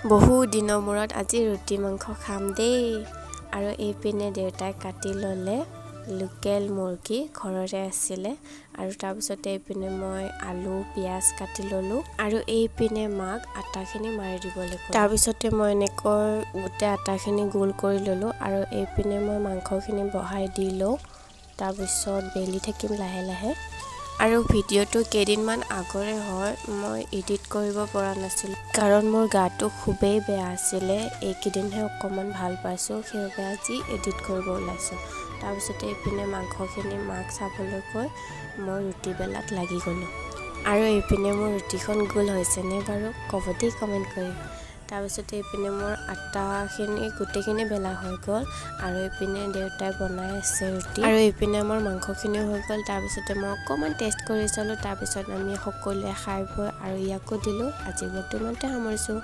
বহু দিনৰ মূৰত আজি ৰুটি মাংস খাম দেই। আৰু এইপিনে দেউতাই কাটি ল'লে লোকেল মুৰ্গী, ঘৰৰে আছিলে। আৰু তাৰপিছতে এইপিনে মই আলু পিঁয়াজ কাটি ল'লোঁ আৰু এইপিনে মাক আটাখিনি মাৰি দিবলৈ ক'লোঁ। তাৰপিছতে মই এনেকৈ গোটেই আটাখিনি গোল কৰি ল'লোঁ আৰু এইপিনে মই মাংসখিনি বহাই দি লওঁ। তাৰপিছত বেলি থাকিম লাহে লাহে। আৰু ভিডিঅ'টো কেইদিনমান আগৰে হয়, মই এডিট কৰিব পৰা নাছিলোঁ, কাৰণ মোৰ গাটো খুবেই বেয়া আছিলে। এইকেইদিনহে অকণমান ভাল পাইছোঁ, সেইবাবে আজি এডিট কৰিব ওলাইছোঁ। তাৰপিছতে এইপিনে মাংসখিনি মাক চাবলৈ কৈ মই ৰুটি বেলাত লাগি গ'লোঁ। আৰু এইপিনে মোৰ ৰুটিখন গোল হৈছেনে বাৰু ক'ব দেই কমেণ্ট কৰি। তাৰপিছতে এইপিনে মোৰ আটাখিনি গোটেইখিনি বেলা হৈ গ'ল আৰু এইপিনে দেউতাই বনাই আছে ৰুটি আৰু এইপিনে আমাৰ মাংসখিনিও হৈ গ'ল। তাৰপিছতে মই অকণমান টেষ্ট কৰি চালোঁ। তাৰপিছত আমি সকলোৱে খাই বৈ আৰু ইয়াকো দিলোঁ। আজি ব্লগটো ইমানতে সামৰিছোঁ।